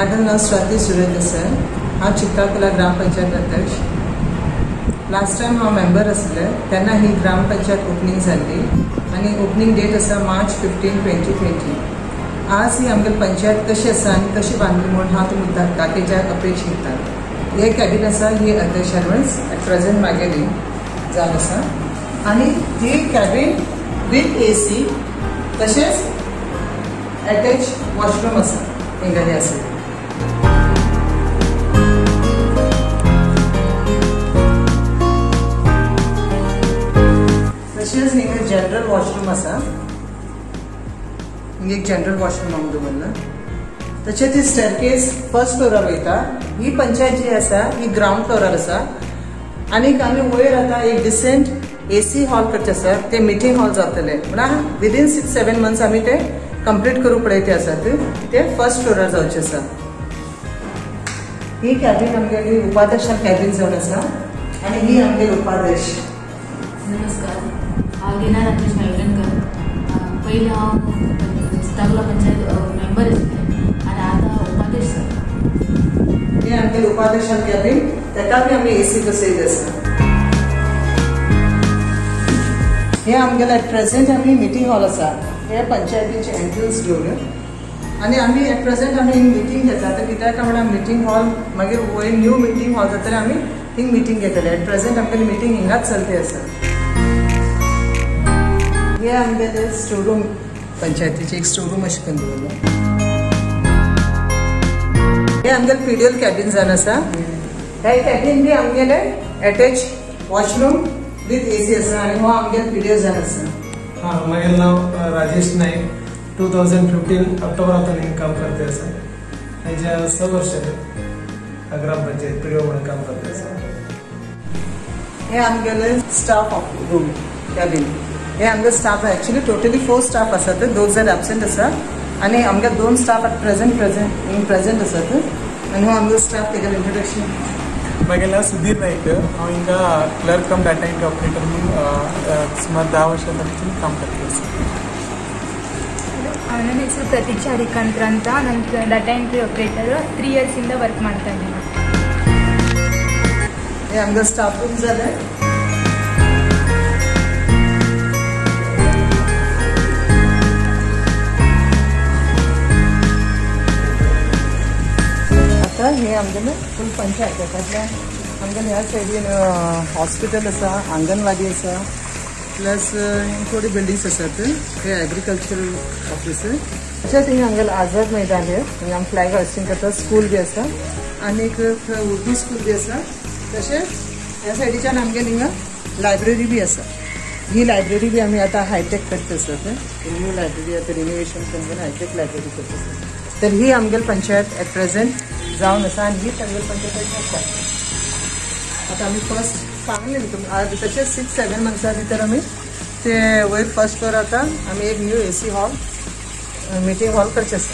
माझं नाव स्वाती सुरेश देसाय. हांव चित्ताकुला ग्रामपंचायत अध्यक्ष. लास्ट टायम हांव मेंबर आसलें तेन्ना ही ग्रामपंचायत ओपनींग जाल्ली आनी ओपनींग डेट आसा मार्च 15, 2020. आज ही आमगेली पंचायत कशी आसा आनी कशी बांदली म्हूण हांव तुमकां दाखयच्या अपेक्षिता. हे कॅबिन आसा ही अध्यक्षान एट प्रेझेंट मागेली जावन आसा आनी ही कॅबिन विथ ए सी तशेंच अटॅच वॉशरूम आसा हिंगानी आसा. तशेंच हिंगा जनरल वॉशरूम आसा, हिंगा एक जनरल वॉशरूम आमी दवरला. तशेंच ही स्टेरकेस फर्स्ट फ्लोरार वयता. ही पंचायत जी आसा ही ग्रावंड फ्लोरार आसा आनीक आमी वयर आतां एक डिसेंट ए सी हॉल करचे आसा, ते मिटींग हॉल जातले म्हणल्यार विदीन 6-7 मंथ्स आमी ते कंप्लीट करूंक पळयते आसात. ते फर्स्ट फ्लोरार जावचे आसा. ही कॅबिन आमगेली उपाध्यक्षान कॅबिन जावन आसा आनी ही आमगेली उपाध्यक्ष. नमस्कार, हांव रीना राजेश मेवलनकर. पयलीं हांव चित्ताकुला पंचायत मेंबर आसलें आनी आतां उपाध्यक्ष जालां. हे आमगेले उपाध्यक्षान कॅबिन, ताका बी आमी ए सी बसयली आसा. हे आमगेले एट प्रेझेंट आमी मिटींग हॉल आसा. हे पंचायतीचे एंट्रन्स डोर आनी आमी एट प्रेझेंट आमी मिटींग घेतात. कित्याक म्हणल्यार मिटींग हॉल मागीर वयर न्यू मिटींग हॉल जातलें, आमी थिंग मिटींग घेतले. एट प्रेझेंट आमगेली मिटींग हिंगाच चलती आसा. हे आमगेले स्टोर रूम, पंचायतीचे एक स्टोर रूम अशें करून दवरलां. हे आमगेले पीडीएल कॅबिन जावन आसा. हे कॅबिन बी आमगेले attach washroom with A C आसा आनी हो आमगेले पीडीएल जावन आसा. हां, म्हगेलें नांव राजेश नाईक. 2015 ऑक्टोबरांतून हिंगा काम करते आसा. हाज्या 6 वर्सां ग्रामपंचायत पीडीओ म्हणून काम करते आसा. हे आमगेले स्टाफ रूम कॅबिन. हे आमगे स्टाफ एक्चुअली टोटली 4 स्टाफ आसात, 2 जण एबसेंट आसा आनी आमगे 2 स्टाफ एट प्रेझेंट प्रेझेंट आसात आनी हो आमगो स्टाफ तेगेलें इंट्रोडक्शन. म्हगेलें नांव सुधीर नाईक. हांव हिंगा clerk cum data entry operator म्हणून सुमार 10 वर्सां सावन काम करता आसा. ನನ್ನ ಹೆಸರು ಪ್ರತೀಕ್ಷಾ ಹರಿಕಾಂತ್ರ ಅಂತ. ನಾನು ಡಾಟಾ ಎಂಟ್ರಿ ಆಪರೇಟರ್ 3 ಇಯರ್ಸಿಂದ ವರ್ಕ್ ಮಾಡ್ತಾ ಇದ್ದೀನಿ. हे आमगे स्टाफ रूम जालें. आतां हे आमगेलें फूल पंचायत. तातूंतल्यान आमगेलें ह्या सायडीन हॉस्पिटल आसा, आंगणवाडी आसा, प्लस थोडी बिल्डिंग्स आसात. हे एग्रीकल्चरल ऑफिस. तशेंच हिंगा आमगेलें आझाद मैदान हे हिंगा आमी फ्लॅग होस्टिंग करता. स्कूल बी आसा आनीक उर्दू स्कूल बी आसा. तशेंच ह्या सायडीच्यान आमगेलें हिंगा लायब्ररी बी आसा. ही लायब्ररी बी आमी आतां हायटेक करता आसात. न्यू लायब्ररी आतां रिनोवेशन करून हायटेक लायब्ररी करता आसात. तर ही आमगेली पंचायत एट प्रेझेंट जावन आसा आनी हीच आमगेली पंचायत आसा. आतां आमी फर्स्ट सांगलें न्ही तुमकां, तशेंच 6-7 मंथ्सां भितर आमी ते वयर फर्स्ट फ्लोर आतां आमी एक new A C hall meeting hall करचे आसा.